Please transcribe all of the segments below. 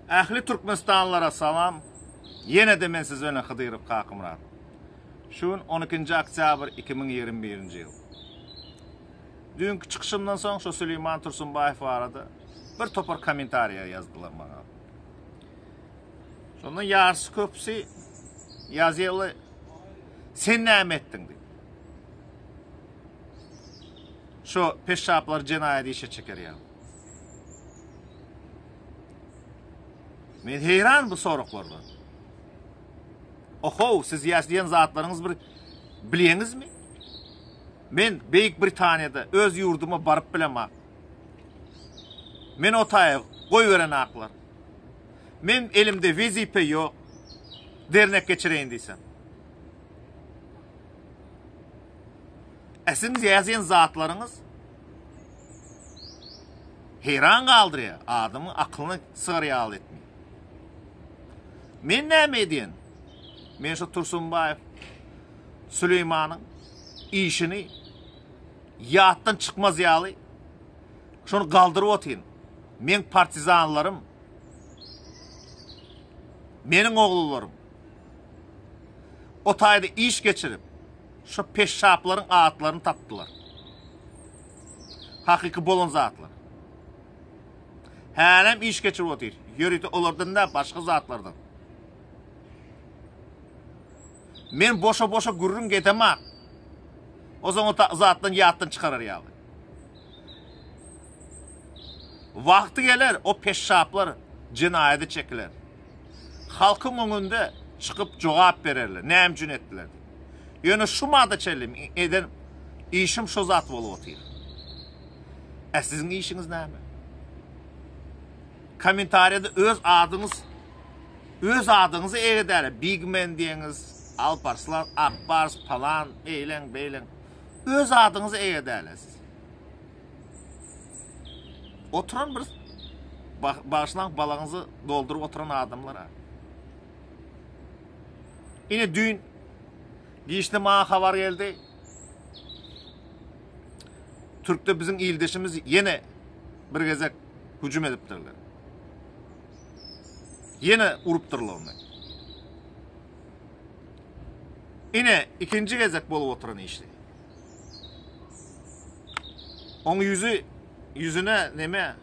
Ähli Türkmenistanlylara salam. Ýene-de men siz bilen Hydyrow Kakymyrat. Şu gün 12-nji oktýabr 2021-nji ýyl. Düýnki çykyşymdan soň şu Süleýman Tursunbaýew barada bir topar kommentariýa ýazdylar maňa. Şondan ýarysy köpüsi ýazýarlar, sen näme etdiň diýip. Şu peşşaplary jenaýat işe çeker ýaly. Men heýran bu soraglardan. Ohow, siz ýazýan zatlaryňyz bir bilýäňizmi? Men Beýik Britaniýada öz ýurduma baryp bilemok. Men o taýa goýberenaklar. Men elimde wezipe ýok. Dernek geçireýin diýsem. Ä siziň ýazýan zatlaryňyz heýran galdyrýar, adamyň aklyny sygar ýaly etmeýär. Men näme edýän? Men şu Tursunbaýew Süleýmanyň işini ýatdan çykmaz ýaly şony galdyryp otyryn. Meň partizanlarym, meniň ogullarym o taýda iş geçirip, şu peşşaplaryň atlaryny tapdylar. Hakyky bolan zatlar. Hälem iş geçirip otyr. Ýörite olardan däl, başga zatlardan. Men boşa-boşa gürrüň gedemak. O zaman o zatdan ýatdan çykarar ýaly. Wagty geler, o peşşaplar jenaýada çekiler. Halkyň öňünde çykyp jogap bererler, näme üçin etdiler diýip. Ýöne şu mada çenli eden işim şo zat bolup otyr. Ä siziň işiňiz näme? Kommentariýada öz adyňyz öz adyňyzy eger däle Big Man diýeňiz, Alparslan, Akbars, palan, eýleň, beýleň. Öz adyňyzy eger däle siz. Oturan bir bagyşlaň balaňyzy dolduryp oturan adamlar ha. Ine düýn giçde maňa habar geldi. Türkde biziň ildeşimiz ýene bir gezek hüjüm edipdirler. Ýene urupdyrlar ony. Ine ikinji gezek bolup oturan işi. Oň ýüzi ýüzüne neme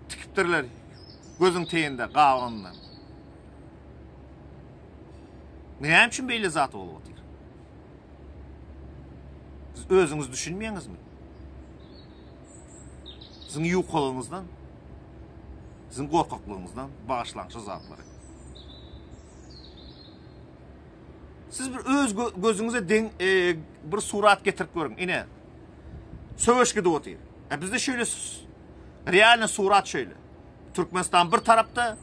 tikipdirler gözüň teýinde gabagynda. Näme üçin beýle zat bolup otyr? Siz özüňiz düşünmeýäňizmi? Siziň ýukalygyňyzdan, siziň gorkaklygyňyzdan bagyşlaň şu zatlary. Siz bir öz gözüňize deň e, bir surat getirip görüň. Ine. Söweş gidip otyr. E bizde şeýle realny surat şeýle. Türkmenistan bir tarapda,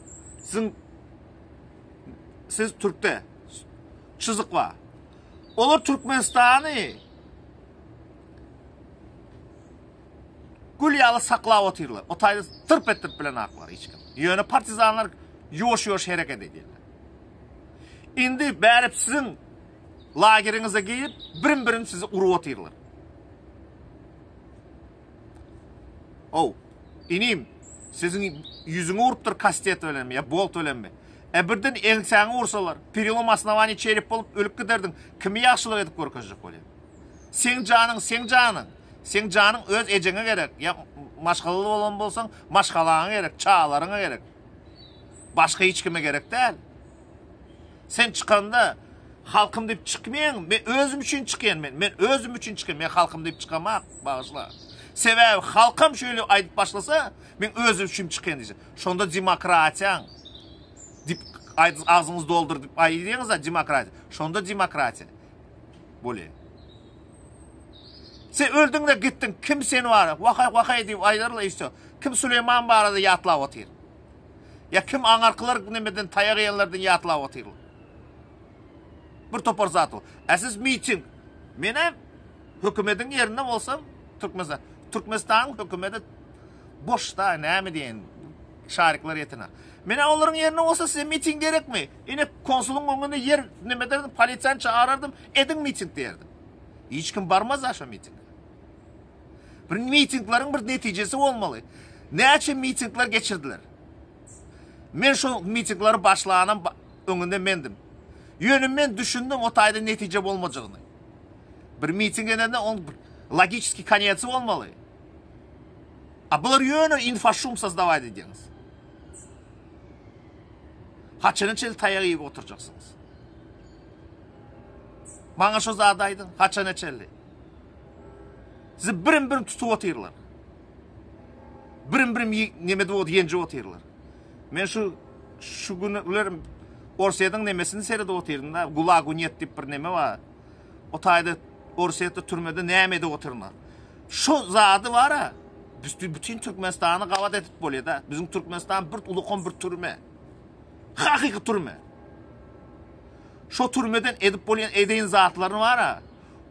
siziň siz Türkde çyzyk bar. Olar Türkmenistany gül ýaly saklap otyrlar. O taýda tyrp etdirip bilen aklar hiç kim. Ýöne partizanlar ýuwaş-ýuwaş hereket edýärler. Indi bärip siziň lageriňize girip, birim-birim sizi urup otyrlar. Ow, inim, siziň ýüzüňi urupdyr kastet bilenmi ýa bolt bilenmi? E birden eňsäňi ursalar, perelom osnowaniý çerep bolup ölüp giderdiň, kimi ýagşylyk edip görkezjek bolýaň? Seň janyň, seň janyň. Seň janyň öz ejeňe gerek, ýa maşgalaly bolan bolsaň, maşgalaňa gerek, çagalaryňa gerek. Başga hiç kime gerek däl. Sen çykanda halkym diýip çykmaýaň, men özüm üçin çykýan men. Men özüm üçin çykýan, men halkym diýip çykamak, bagyşla. Sebäbi halkam şeýle aýdyp başlasa, men özüm üçin çykýan diýse. Şonda demokratiýaň diýip agzyňyzy doldur diýip aýdýaňyz-a demokratiýa. Şonda demokratiýa bolýar. Sen öldüň-de gitdiň, kim seni bar? Wahaý, wahaý diýip aýdarlar işte. Kim Süleýman barada ýatlap otyr? Ýa kim aňarkylar nemeden taýak iýenlerden ýatlap otyrlar? Bir topar zat ol. Ä siz miting. Menem hökümediň ýerinde bolsam, Türkmenistan, Türkmenistanyň hökümedi boş da, näme diýen, şarikler ýetene. Mene olaryň ýerinde bolsa size miting gerekmi? Ine konsulyň öňünde ýer neme ederdim, polisiýany çagyrardym, ediň miting diýerdim. Hiç kim barmaz aşa mitinge. Bir mitingleriň bir netijesi bolmaly. Näçe mitingler geçirdiler? Men şo mitingleri başlanam öňünde mendim. Ýöne men düşündim o taýda netije bolmajagyny. Bir miting edende oň bir logiçeskiý konesi bolmaly. A bular ýöne infoşum sozdawat edýäňiz. Haçana çenli taýak iýip oturjaksyňyz? Maňa şo zady aýdyň, haçana çenli? Sizi birim-birim tutup otyrlar. Birim-birim neme edip otyr, ýenjip otyrlar. Men şu şu günler Orsýetiň nemesini seredip otyryn da, Gulagu net diýip bir neme bar. O taýda Orsýetde türmede näme edip otyrlar. Şu zady bar-a, bütün Türkmenistany gabat edip bolýar da. Biziň Türkmenistan bir ulukan bir türme. Hakyky türme. Şo türmeden edip bolýan edeýin zatlaryny bar-a.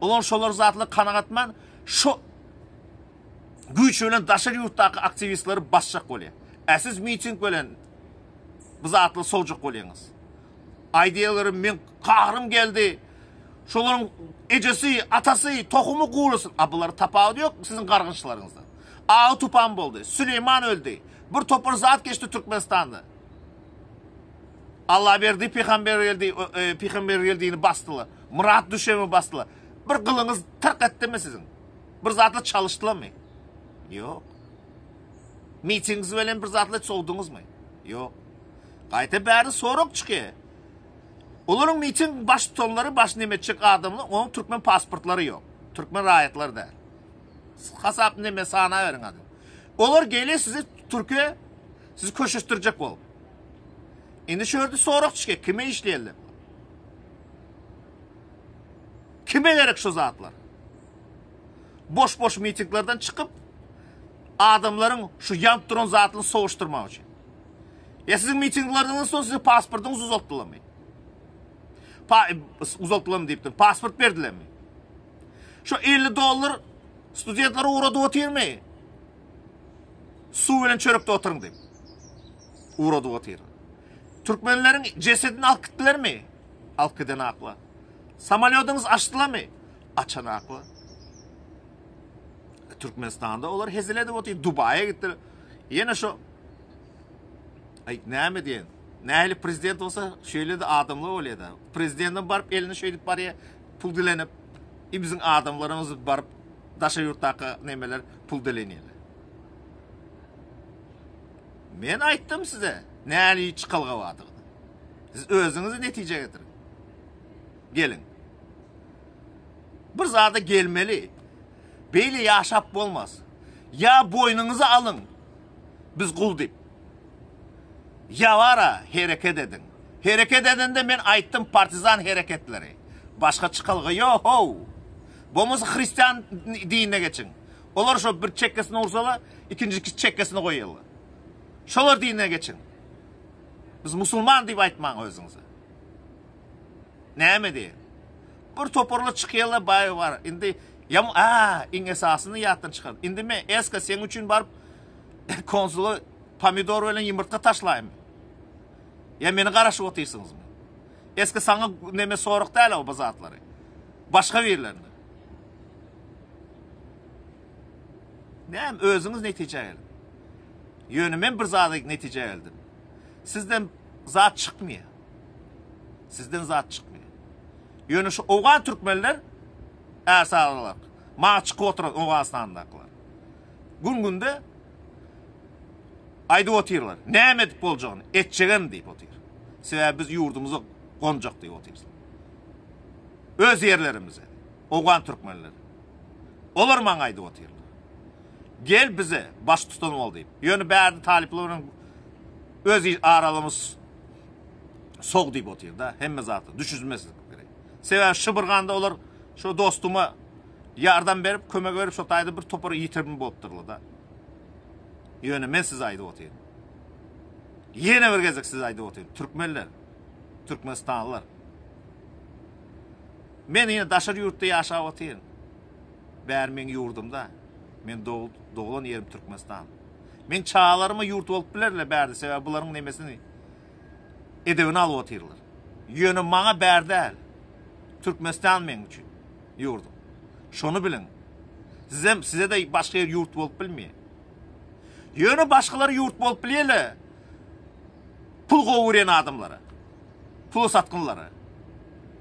Olar şolar zatlar kanagatman şo güýç bilen daşary ýurtdaky aktiwistleri basjak bolýar. Ä siz miting bilen bu zatlary sowjak bolýaňyz. Aýdýarlar men gahrym geldi. Şolaryň ejesi, atasy, tohumy gurasyn. A bular tapawudy ýok siziň gargynçlaryňyzdan. Agy tupan boldy. Süleýman öldi. Bir topar zat geçdi Türkmenistanda. Allaberdi Pygambergeldi e, Pygambergeldini basdylar. Myrat Düşemi basdylar. Bir gylyňyz tyrk etdimi siziň? Bir zatla çalyşdylarmy? Ýok. Mitingiňiz bilen bir zatla sowduňyzmy? Ýok. Gaýta bäri sorag çykýar. Olaryň miting baştutanlary, baş nemetjek adamlar, onuň türkmen pasportlary ýok. Türkmen raýatlary däl. Hasap neme sana beriň adam. Olar gelýär sizi Türkiýe sizi köşeşdirjek bolup. Indi şu ýerde sorag çykýar, kime işleýärler? Kime gerek şu zatlar? Boş-boş mitinglerden çykyp adamlaryň şu ýanyp duran zatlaryny sowuşdyrmak üçin. Ya siziň mitingleriňizden soň size pasportyňyz uzaltdylarmy? Pa uzaltdylarmy diýipdim. Pasport berdilermi? Şu 50 dollar studentlere ugradyp otyrmy? Suw bilen çörekde oturyň diýip. Ugradyp otyr. Türkmenleriň jesedini alyp gitdilermi? Alyp giden akla. Samolýodyňyz açdylarmy? Açan akla. Türkmenistanda olar hezil edip otyr. Dubaýa gitdiler. Ýene şu Aý, näme diýen? Nähili prezident bolsa, şeýle-de adamlar bolýar-da. Prezidentiň baryp elini şeýdip barýar, pul dilenip, i biziň adamlarymyz baryp daşary ýurtdaky nemeler pul dilenýärler. Men aýtdym size, nähili çykalga bardygyny. Siz özüňiz netije getiriň. Geliň. Bir zada gelmeli. Beýle ýaşap bolmaz. Ýa boýnuňyza alyň, biz gul diýip. Ýa bara hereket ediň. Hereket edende men aýtdym partizan hereketleri. Başga çykalga ýok how. Bolmasa hristian dinine geçiň. Olar şo bir çekgesini ursalar, ikinji çekgesini goýarlar. Şolar dinine geçiň. Biz musulman diýip aýtmaň özüňize. Näme diýen? Bir toparlar çykýarlar baý bar. Indi ýam a iň esasyny ýatdan çykar. Indi men eska seň üçin baryp konsula pomidor bilen ýumurtga taşlaýynmy? Ýa meni garaşyp otyrsyňyzmy? Eska saňa neme sorag däl o bu zatlary. Başga birlerine. Näme özüňiz netijä geliň. Ýöne men bir zada netijä geldim. Sizden zat çykmaýar. Sizden zat çykmaýar. Ýöne şu owgan türkmenler ärsalylar. Maňa çykyp oturan Owganystandakylar. Gün-günde aýdyp otyrlar. Näme edip boljagyny, etjegem diýip otyr. Sebäbi biz ýurdumyza gonjak diýip otyrys. Öz ýerlerimize. Owgan türkmenleri. Olar maňa aýdyp otyrlar. Gel bize baş tutan bol diýip. Ýöne bärde talyplar bilen öz aralygymyz sog diýip otyr da, hemme zata düşünmeslik gerek. Sebäbi Şybyrganda olar şu dostuma ýardam berip, kömek berip, şo taýda bir topar ýitirim bolupdyrlar da. Ýöne men size aýdyp otyryn. Ýene bir gezek size aýdyp otyryn. Türkmenler, türkmenistanlylar. Men ýene daşary ýurtda ýaşap otyryn. Bäri meň ýurdumda. Men doglan ýerim Türkmenistan. Meň çagalaryma ýurt bolup bilerler bärde, sebäbi bularyň nemesini edebini alyp otyrlar. Ýöne maňa bär däl. Türkmenistan meň üçin ýurdum. Şony biliň. Sizem size-de başga ýer ýurt bolup bilmeýär. Ýöne başgalar ýurt bolup bilýärler. Pul gowy görýän adamlara. Pula satgynlara.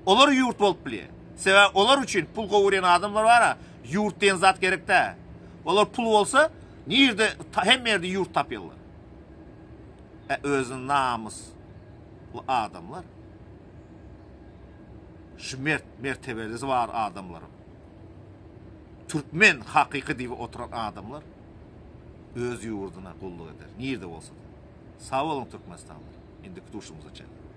Olar ýurt bolup bilýär. Sebäbi olar üçin pul gowy görýän adamlar bar-a, ýurt diýen zat gerek däl. Olar pul bolsa, nirde hemme ýerde ýurt tapýarlar. E özi namysly adamlar. Şu mert mertebelisi bar adamlaryň. Türkmen hakyky diýip oturan adamlar öz ýurduna gulluk eder. Nirde bolsa-da. Sag boluň Türkmenistanlylar. Indiki duşumyza çenli.